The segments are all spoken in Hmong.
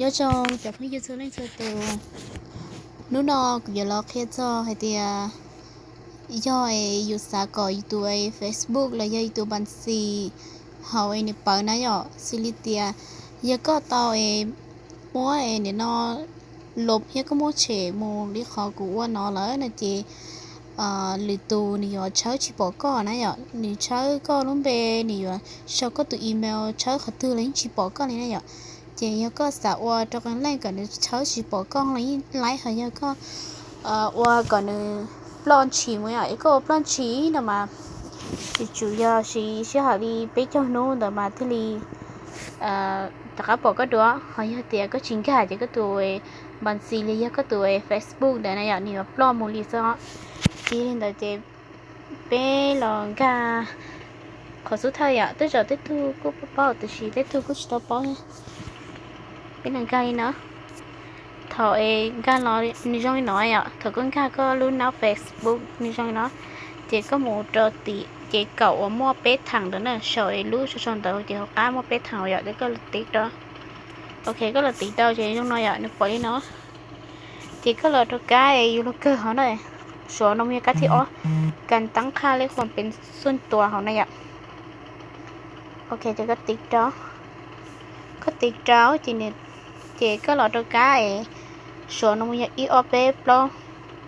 Nyob zoo cov phooj ywg txhua leej txhua tus, hnub no kuv yuav los qhia txog hais tias yog es yus xav kom yus tus Facebook los yog yus tus npa xis hauv es nws pawv na yom, xws li tias yog koj tau es muab es nim no lub thiab koj muab tshem mus li qhov kuv ua no lawm no ces lwm tus nws yuav tshawb tsis pom koj na yom, nws tshawb koj lub npe, nws yuav sau koj tus email tshawb qhov twg los yeej tsis pom koj li na yom. Ces yog koj xav ua rau qee leej kom nws tshawb tsis pom koj los yeej laib, ho yog koj ua kom nws ploj ntshis mus yom, es koj ua ploj ntshis no mas tsis tsum yog siv sij hawm li peb caug hnub ntawd mas thiaj li rov qab pom koj dua. Ho yog tias koj tsis nkag ces koj tus npa xis li yog koj tus Facebook ntawd na yom, nws yuav ploj mus li xwb. Ces li ntawd ces peb los nkag qhov xub thawj yom, tej zaum tej tug kuj paub paub tiam sis tej tug kuj tsis tau paub. Peb los nkag li no. Thaum es nkag los nws zoo li no yom, thaum koj nkag koj lub nab Facebook nws zoo li no, ces koj mus rau tim ces kaum uas muaj peb theem ntawd na, saum es lub sau sau ntawd ces hauv qab muaj peb theem yom, ces koj los tiv rau. Ok, koj los tiv rau ces zoo no yom, nws pom li no. Ces koj los rau kab es yus los kawg hov na, suav no mus yog kab thib ob, kas tab qhaj lej khuam pev xuj tuas hauv na yom. Ok, ces koj tiv rau, koj tiv rau ces nws, ces koj los rau kab es suav no mus yog ib ob peb plaub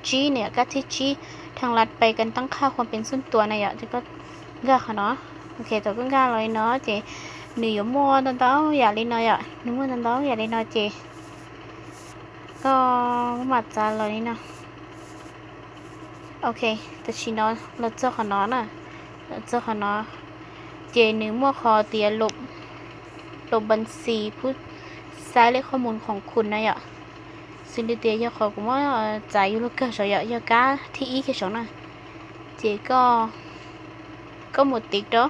tsib na yom, kab thib tsib, thas las pes kas tab qhaj khuam pev xuj tuas na yom, ces koj nkag qhov no. Ok, thaum koj nkag los li no ces nws yuav muaj ntau ntau yam li no yom, nws muaj ntau ntau yam li no ces koj mam txav los li no. Ok, tam sim no los txog qhov no na, los txog qhov no ces nws muaj qhov tias lub npa xis pub xaiv lej qhov mus khoom khum na yom, xws li tias yog qhov kuv muab txav yus lub kawg saud yom, yog kab thib ib kiag saud na, ces koj mus tiv rau,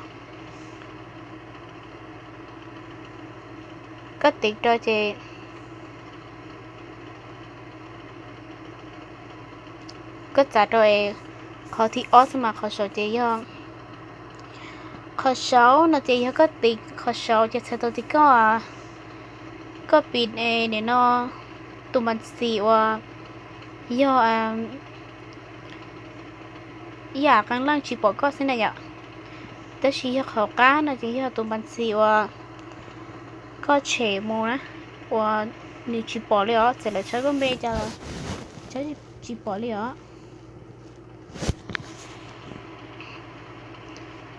koj tiv rau ces koj txav rau es qhov thib ob xwb mas qhov saud ces yog, qhov saud no ces yog koj tiv qhov saud ces txhais tau tias koj, koj pim es nim no tus npa xis uas yog ib yam qee leej tsis pom koj xwb na yom. Tab sis yog qhov qab no ces yog tus npa xis uas koj tshem mus na, uas nws tsis pom li os, txawm lawv tshawb koj npe cas los tshawb tsis pom li os.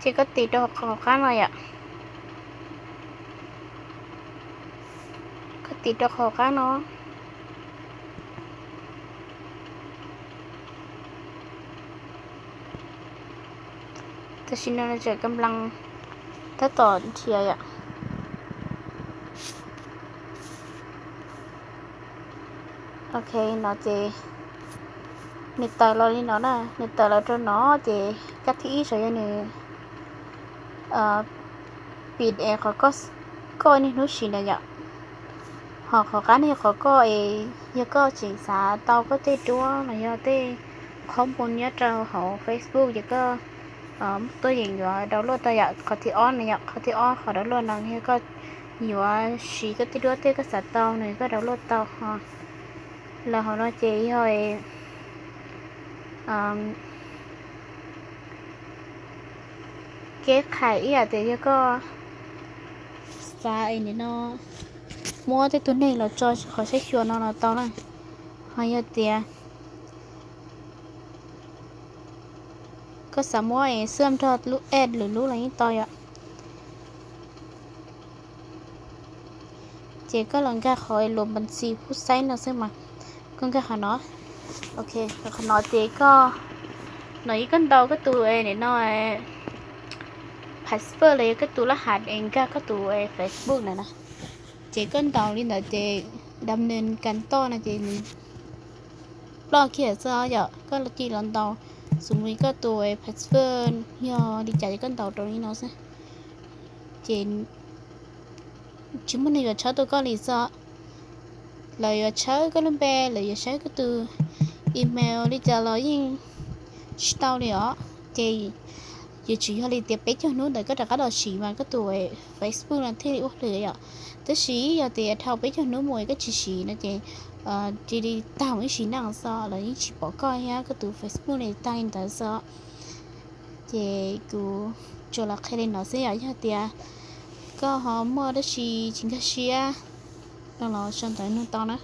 Ces koj tiv rau qhov qab no yom, koj tiv rau qhov qab no. Tam sim no tseem ka nplas tab tom nrhiav yom. Ok, no ces nws tawm los li no na, nws tawm los rau no ces kab thib ib saud yog nws pim es qhov koj niaj hnub siv ntawd yom. Ho qhov qab no yog qhov koj es yog koj tseem xav tau koj tej duab los yog tej qhov mus nyob rau hauv Facebook ces koj tuaj yeem yuav download tau yom. Qhov thib ob no yom, qhov thib ob qhov download no yog koj yuav siv koj tej duab tej koj xav tau no koj download tau ho. Los hauv no ces yog kev qhais ib yam tias yog koj xav es nim no muab tej tug neeg los tso qhov saib xyuas no los tau na. Ho yog tias koj xav muab es xwb nrog lub app lwm lub los yeej tau yom. Ces koj los nkag qhov lub npa xis pub xaiv no xwb mas, koj nkag qhov no. Ok, qhov no ces koj, no yog koj ntaus koj tus nim no password los yog koj tus lab hav es nkag koj tus Facebook na na. Ces koj ntaus li ntawd ces dam nws kas toj no ces nws ploj kiag xwb yom. Koj cia li los ntaus, xws li koj tus password yog li cas ces koj ntaus rau li no xwb. Ces tsis muaj neeg yuav tshawb tau koj li xwb. Lawv yuav tshawb koj lub npe, lawv yuav tshawb koj tus email li cas los yeej tsis tau li os. Ces Ces tsuas yog li tias peb caug hnub ntawd koj rov qab los siv mas koj tus Facebook no thiaj li ua hlo yom. Tab sis yog tias dhau peb caug hnub mus koj tsis siv no ces cia li tag mus ib sim neej xwb los yeej tsis pom koj thiab koj tus Facebook li tag li ntawd xwb. Ces kuv tsuas los qhia li no xwb yom, yog tias koj ho muaj dab tsi tsis nkag siab no los sau ntawv nug tau na.